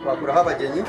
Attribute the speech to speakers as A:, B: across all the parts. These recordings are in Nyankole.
A: Twakuraho abagyenyi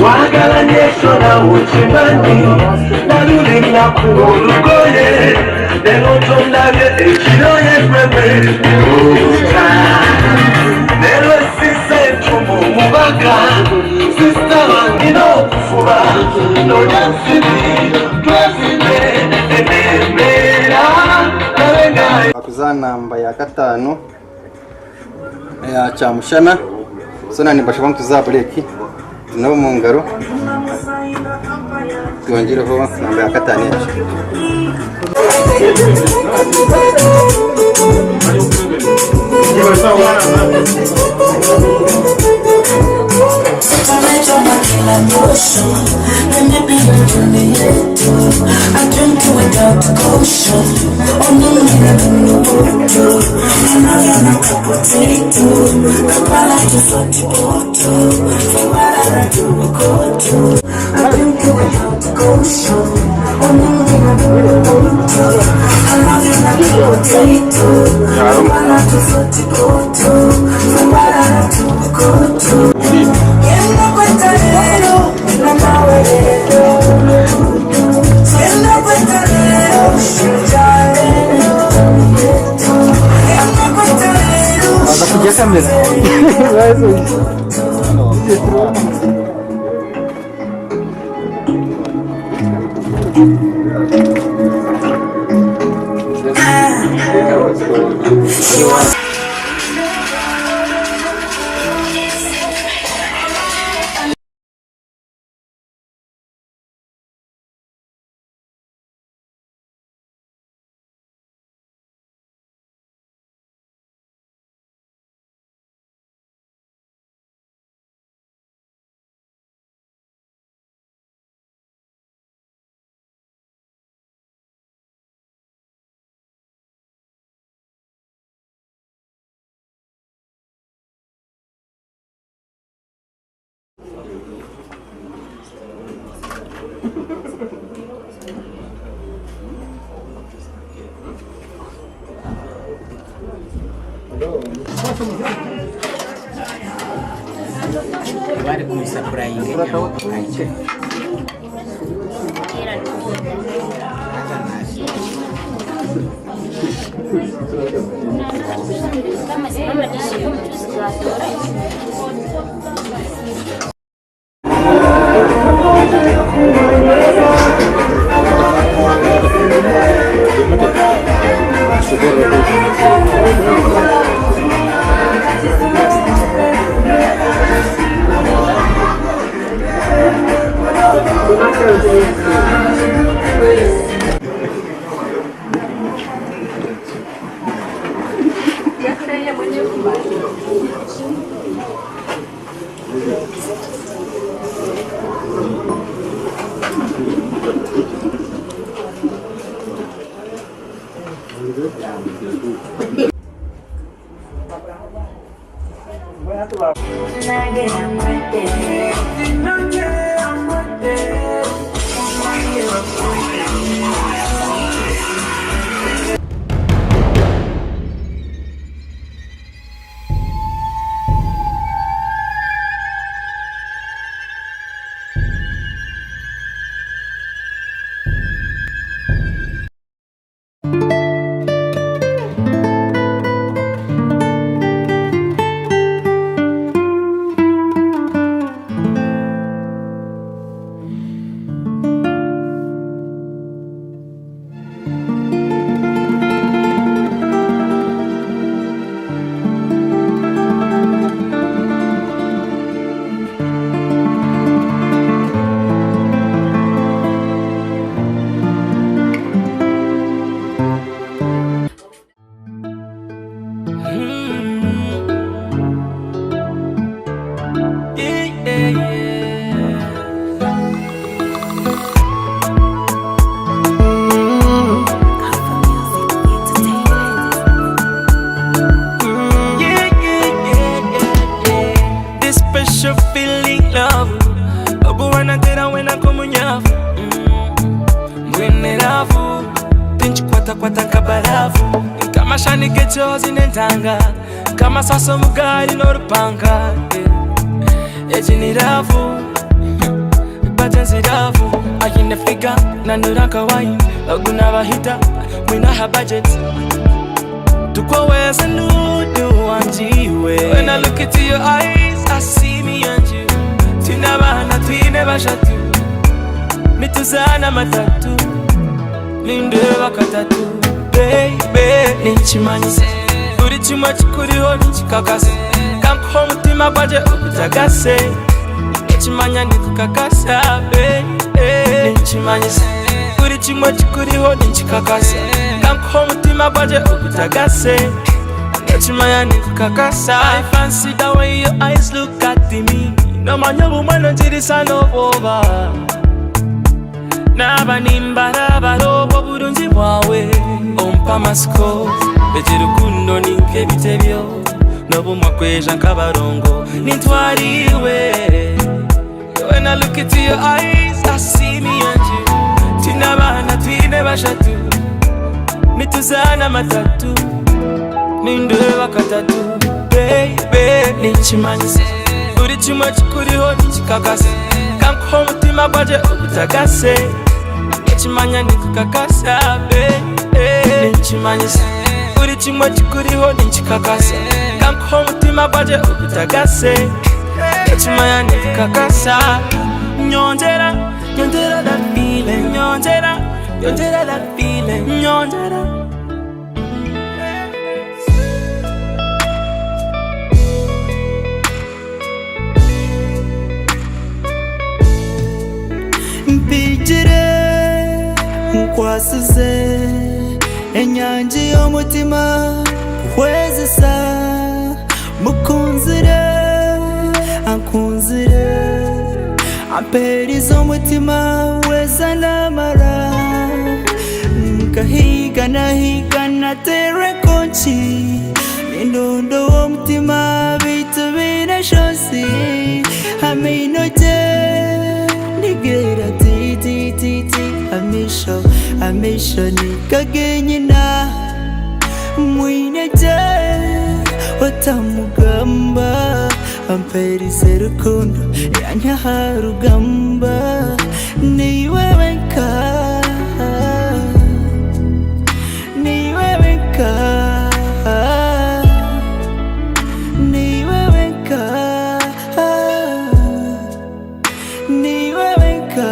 B: Wagala nyo okimanyi naluli nakuba olugoye lero tondabye ekiro yegwegwe lero esisa entumu mubaka sisita wange n'okufuba nonya nsibi twezimbe enembeera nabenga
A: Kuza namba ya kataano eya kyamushana so nimbashaba ngu tuze aha bureeki tunabe omu ngaro twongyereho namba ya kataano egyo.
C: Bari kunsapurayinga enyama nkarya.
B: This special feeling love Oguwanatera wena komunyafu Mbwene ravu Tinchikwata-kwata nkabarafu Nkamashani k'ekyozi n'entanga Nk'amasasi omugari n'orupanga Egi ni ravu Batenzi ravu Aine figa nanura nka wine Ogu nabahita Mwine aha budget Tukwaweza nudu wanjiwe When I look into your eyes I see me and you Twine abaana twine bashatu Nituzaana matatu Nindeeba katatu Baby ninkimanya Buri kimwe kikuriho ninkikakasa Kankuha omutima gwangye ogutagase Ninkimanya nikukakasa baby Ninkimanya Buri kimwe kikuriho ninkikakasa Kankuha omutima gwangye ogutagase Ninkimanya nikukakasa I fancy the way your eyes look at me Nomanya obumwe nongirisa n'obwoba Naaba nimbarabara obwo burungi bwawe Ompa amasiko Egi rukundo ni nk'ebitebyo N'obumwe kweja nk'abarongo Nintwariwe When I look into your eyes I see me and you Twine abaana twine bashatu Nituzaana matatu Nindeeba katatu Baby ninkimanya Buri kimwe kikuriho ninkikakasa Kankuha omutima gwangye ogutagase Ninkimanya nikukakasa baby Ninkimanya Buri kimwe kikuriho ninkikakasa Kankuha omutima gwangye ogutagase Ninkimanya nikukakasa Nyongyera, nyongyera that feeling Nyongyera, nyongyera that feeling Nyongyera
D: Mpigire nkwasize enyangi y'omutima kuhwezesa mukunzire ankunzire amperize omutima weza n'amara nkahiga nahiga nateera enkonki n'endondo w'omutima beitu biine enshozi amaino gye nigera ti ti ti ti amisho amisho nikagenyina mwine gye otamugamba Amperize rukundo yanyiha aha rugamba Niiwe wenka Niiwe wenka Niiwe wenka Niiwe wenka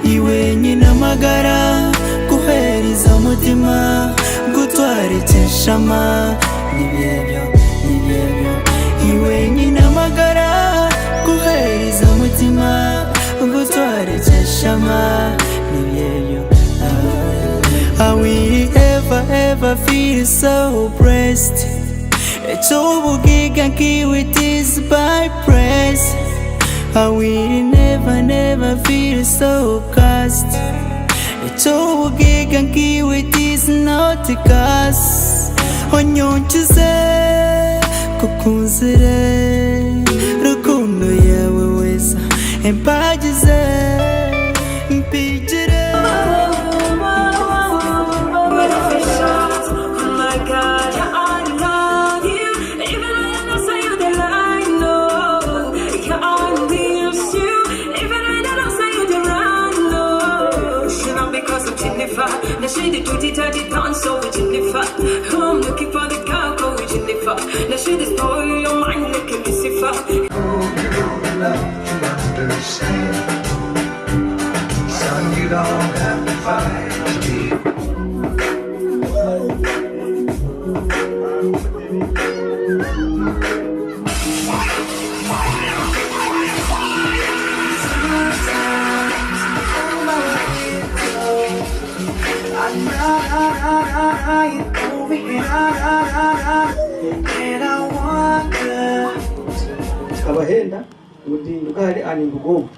D: Iwe nyine amagara Kuheereza omutima Gutwara ekyeshama Nibyebyo, nibyebyo Iwe nyine amagara Kuheereza omutima Gutwara ekyeshama Nibyebyo I will ever ever feel so blessed Ekyobugiga nkiwe it is by praise I will never never feel so cast Ekyobugiga nkiwe it is not a curse Onyonkize kukunzire Rukundo yawe weza empagize mpigire
B: Oh my God, yeah, I love you. Even when I say you the lie, no. Yeah, I miss you. Even when I don't say you the right, no. Should not because I'm Jennifer. Now she the duty daddy dance so with Jennifer. I'm looking for the cow with Jennifer. Now she the spoil your mind like a Lucifer.
C: Understand. Son, you don't have to fight to be.
E: Kabahenda ngudinduka ani ngugomba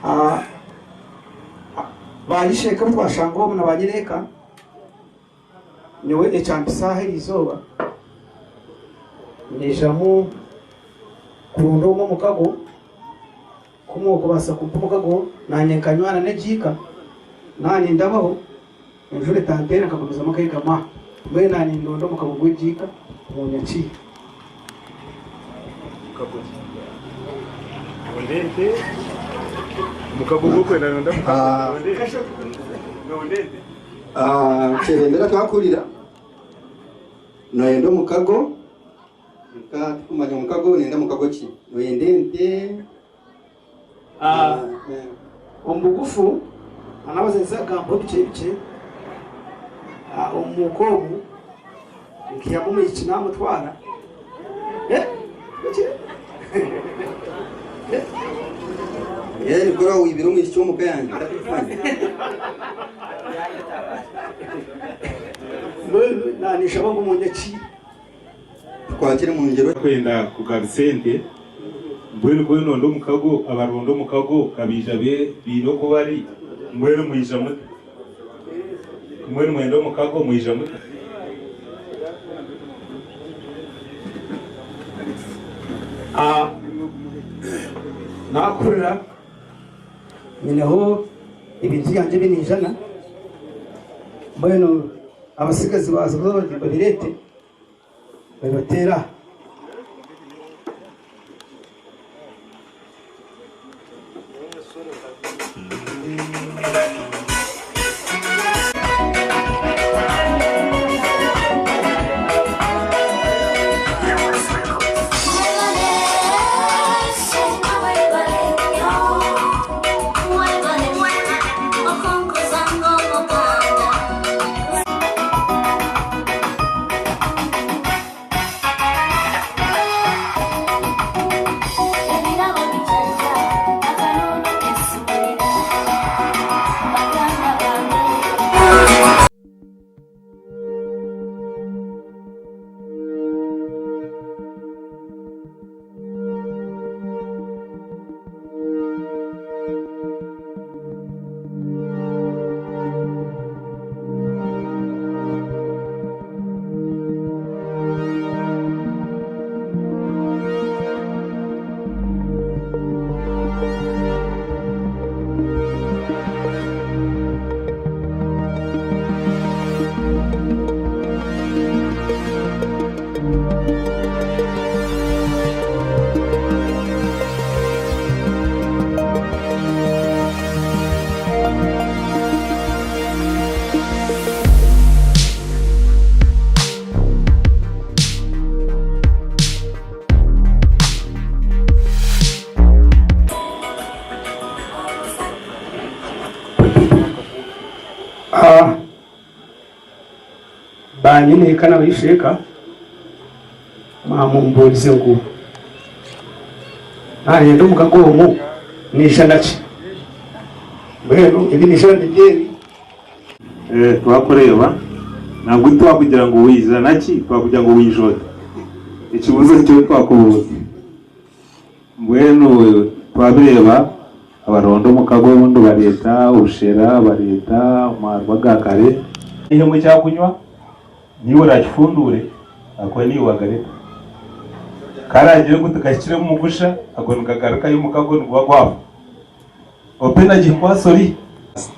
E: Ah, bayisheka twashanga omu na banyireka niwe ekyampisaho eriizooba nijamu kurunda omwe omukago kumwe okubaasa kumpa omukago nanye nkanywana n'egiika nanye ndabaho enjura etanteera nkagumizamu nkegama mbwenu nanye ndonda omukago gw'egiika munyakiire.
F: Ondente mukago gwokwenda nonda.
A: Ah.
F: Nondente.
A: Ah, kyebendera twakurira noyenda omukago nka tukumanya omukago nenda mukago ki noyenda ente?
E: Ah, omu bugufu anabazanyisa agambo bikye bikye. Ah, omuka omu nkihamu omwishiki namutwara. Eh, bikye.
A: Yeri kora wibira omwishiki omuka yange ntakumanya.
E: Mbwenu nanishaba ngu munyaki
A: Twakire mu ngero.
F: Kwenda kugaba sente mbwenu kwe nonda omukago abaronda omukago kabiija be biine oku bari mbwenu mwija muta mbwenu mwenda omukago mwija muta?
E: Ah, nakurira nyineho ebintu byangye binijana mbwenu abasigazi baza babirete babibateera. Baanyineeka na baisheeka mwamumbuurize ngu naayenda omukago omu naija na ki? Mbwenu ebi naija nibyo ebi.
F: Twakureeba nangwa titwakugira ngu waija na ki, twakugira ngu waija ota? Ekibuuzo nikyo twakubuuza. Mbwenu twabireeba abaronda omukago obundi bareeta obushera, bareeta amaarwa aga kare. Oihemu ekyakunywa niiwe oraakifunduure ahakuba niiwe waagareeta. Ku araagire ngu tigahikire omu mugusha, ago nigagarukayo omukago niguba gwafa. Ope na gikwatsa ori.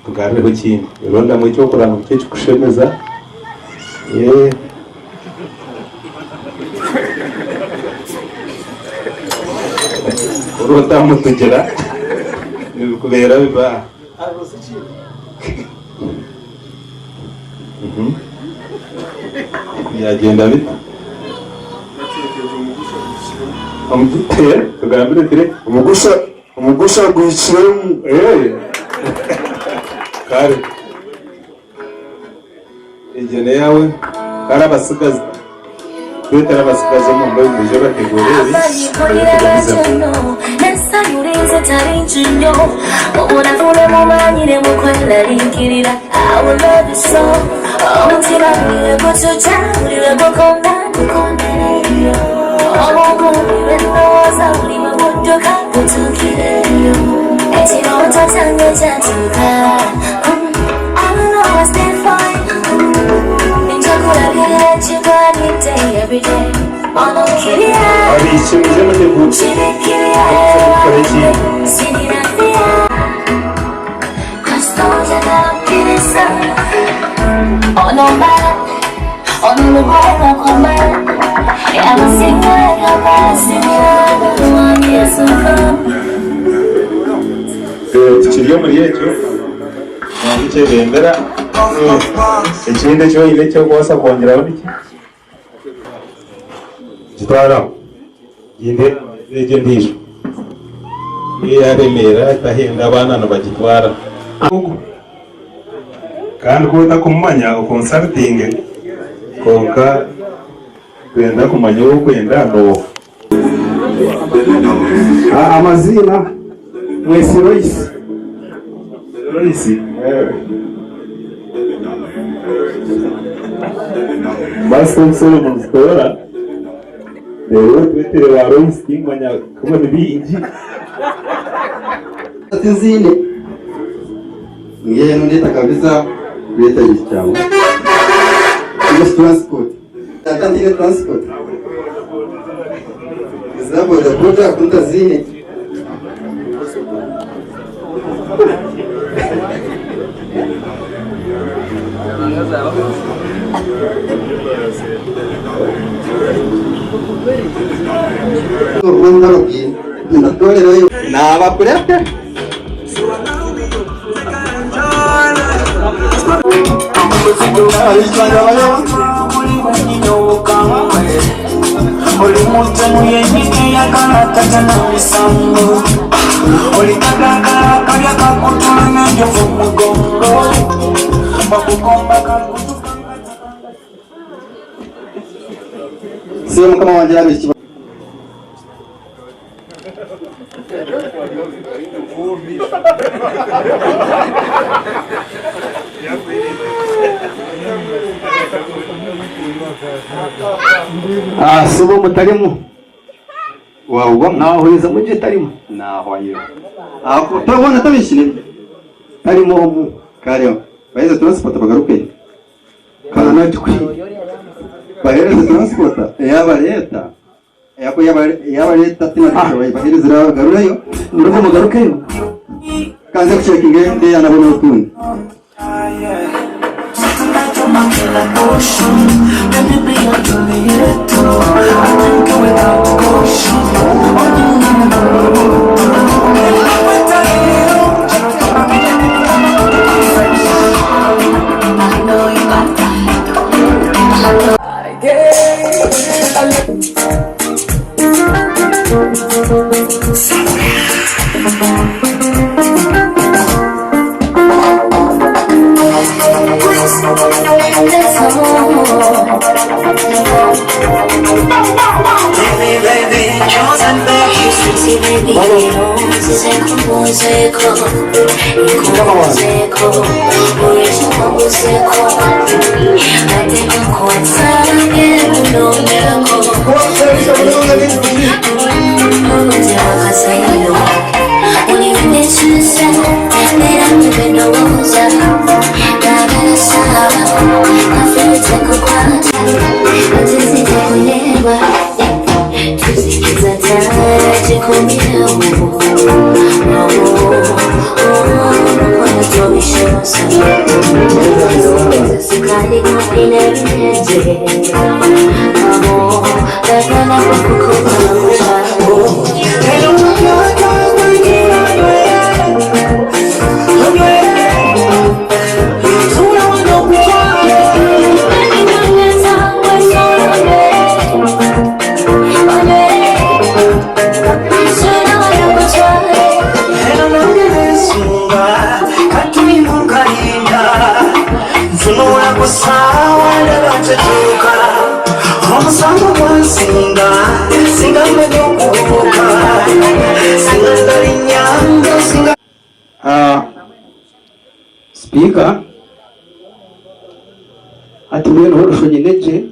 F: Tugarureho ekindi. Rondamu eky'okuranga ngu ekikushemeza. Ori otamutugira nibikubeera biba. Byagyenda bita? Tugambire tire.
G: Omugusha Omugusha guhikiremu.
F: Kare egyo neyawe kare abasigazi twetare abasigazi omu mbeho mwije bategure ebi tugumizemu. Abaishiki mwije mutegure mukore ekindi. Tukiri omuri ekyo, mwandikye ebendera. Ekindi eki oine eki orikubaasa kwongyeraho niki? Gitware aho. Nindeeba egyo endiijo niyo yaremeera etahenda abaana nibagitwara. Kandi ku otakumumanya okonsarutinge kwonka twenda kumanya ou okwenda n'oha.
E: Amaziina, Mwesi Loyce.
F: Loyce. Master Solomon Sitoora. Reero twetere ba Loyce tinkimanya kuba ni baingi.
A: Tinziine mbwenu ndeeta kabisa kureeta ekyawe English transport tata ntiine transport eza boda boda ku ntaziine. Nabakurete. Sibe mukama wangye yaaba eki.
E: Ah, sibo mutarimu
A: Wawugwamu?
E: Naahurizamu gye tarimu.
A: Naahwayo. Aho tobona tabishine.
E: Tarimu omu.
A: Kare bahereze transport bagaruke.
E: Kana nagikwiye.
A: Bahereze transport eyabareeta. Eyabareeta bahereze bagarureyo.
E: Muruge mugarukeyo.
A: Kanze kucekinga ndeya nabona otundi.
E: Sipiika, hati mbwenu ho orusho nyine gye.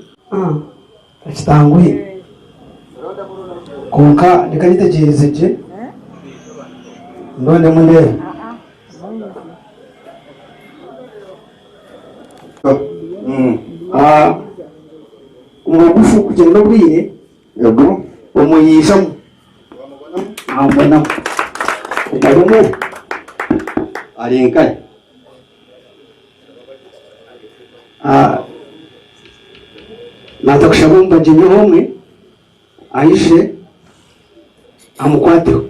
E: Kitanguhi. Kwonka reka nyetegyereze gye ndondemu ndeebe. Omu bugufu kugira n'obwire omuyiijamu namubonamu ogwo arimu.
A: Ari nkahi?
E: Naaza kushaba omu bagyenyi omwe aije amukwateho.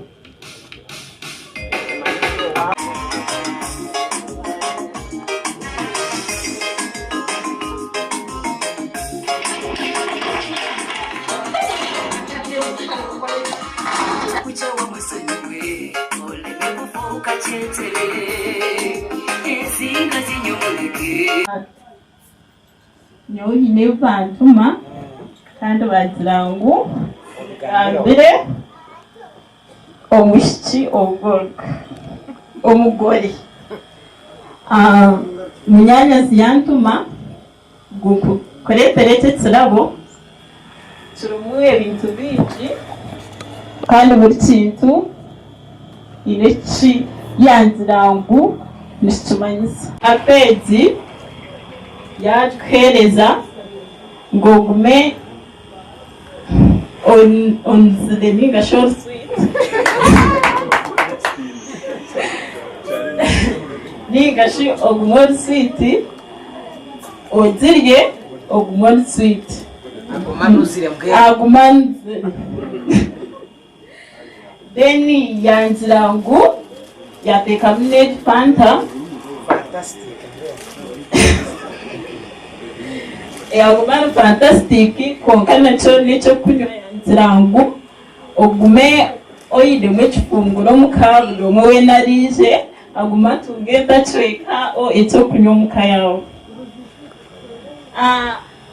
H: Nyowe haine ebi bantuma kandi baagira ngu ngambire omwishiki omugore. Munyaanyazi yantuma ngu nkureetere eki ekirabo kirimu ebintu bingi kandi buri kintu haine eki yangira ngu nikikimanyisa. Apeegi yaagikuheereza ngu ogume onuzire nainga shi ori swiiti nainga shi ogume ori swiiti ogirye ogume ori swiiti. Agume anuzire. Then yangira ngu yateekamu n'egi fanta yaguma ari fantastic kwonka nakyo n'ekyokunywa yangira ngu ogume oinemu ekifunguro omuka buri omwe weena araije agume atunge entacweka or ekyokunywa omuka yaawe.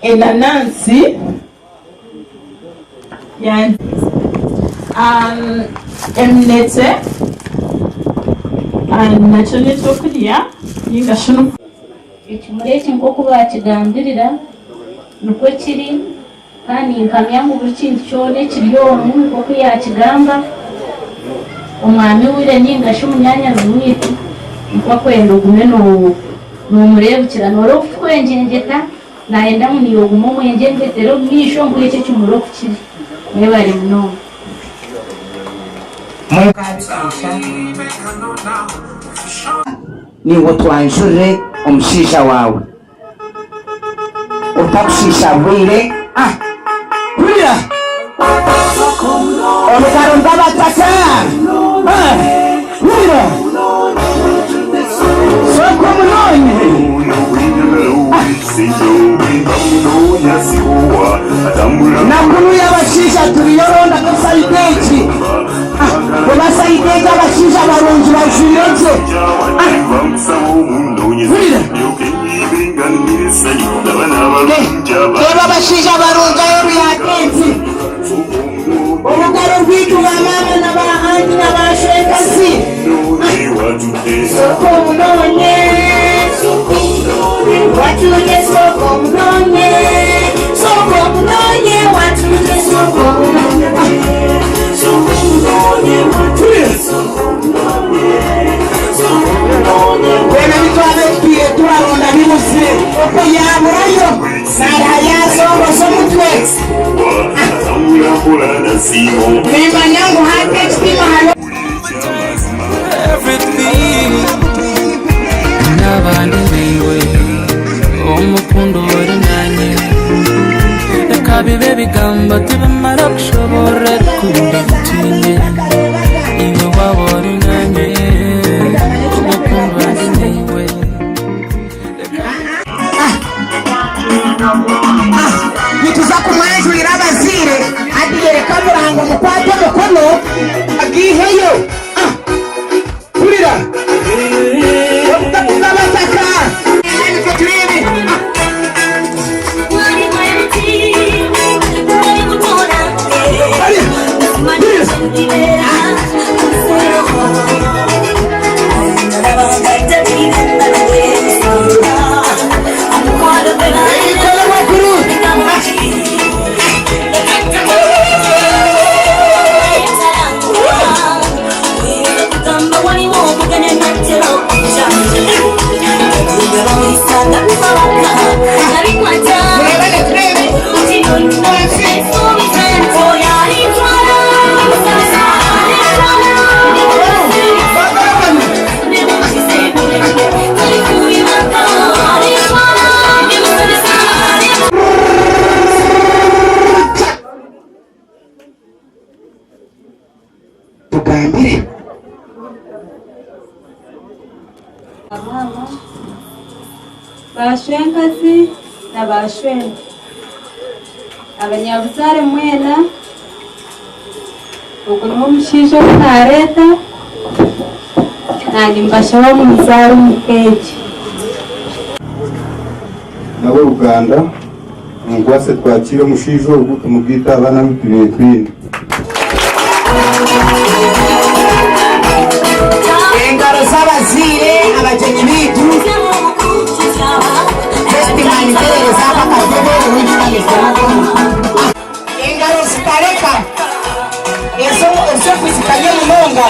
H: Enanansi. Eminekye nakyo n'ekyokurya ninga shi.
I: Ekimuri eki nk'oku baakigambirira nikwo kiri, kandi nimpamya ngu buri kintu kyona ekiri omu nk'oku yaakigamba, omwami Wire nainga shi munyaanyazi waitu nikwo akwenda ogume noomureebukira. Nooreeba oku tukwengyengyeta? Naayenda ngu naiwe ogume omwengyengyetera omu maisho nk'oku ekimuri oku kiri. Mwebare munonga.
J: Niiwe otwanjurire omushaija waawe otakushiisha bwire. Ah! Hurira! Orutaro rw'abataka! Ah! Hurira! Sooka omunoonye! Na kunuya abashaija turiyo ronda ka sayidi egi. Ah! Reba sayidi egi abashaija barungi bajwaire gye. Ah! Hurira! Reeba abashaija barungi aheeru ya tenti. Orugaro rwaitu ba maama na ba anti na ba shwenkazi. Sooka omunoonye. Watuje sooka omunoonye. Sooka omunoonye watuje sooka omunoonye. Sooka omunoonye watuje sooka omunoonye. Twena ebi twaba tutwire turaronda bibuzire, okwo yaaburayo naareha yaazongoza omutwe. Nimmanya ngu hati ekitiinwa hariho.
B: N'abandi naiwe omukundwa ori nanye Reka bibe ebigambo tibimara kushoboorora rukundo ei twine Iwe waaba ori nanye omukundwa ndi naiwe
J: Nituza kumwanjurira abazaire hati yoreka murango mukwate omukono agiiheyo. Hurira! Obutakuza abataka! Nitwe tureebe! Emikono amakuru! Mureebane tureebe! Tugambire.
H: Maama, baashwenkazi na baashwente, abanyabuzaare mwena, ogu niwe omushaija ou naareeta, naanye nimbashaba munzaare omu ka egi.
A: N'ab'oruganda, munkwase twakiire omushaija ogu tumugaite aha baana abu tubaire twine.
J: Engaro z'abazaire abagyenyi baitu. Best man terereza ako akatebe orukitamisa. Engaro zitareka ezo ez'okuzikanya munonga.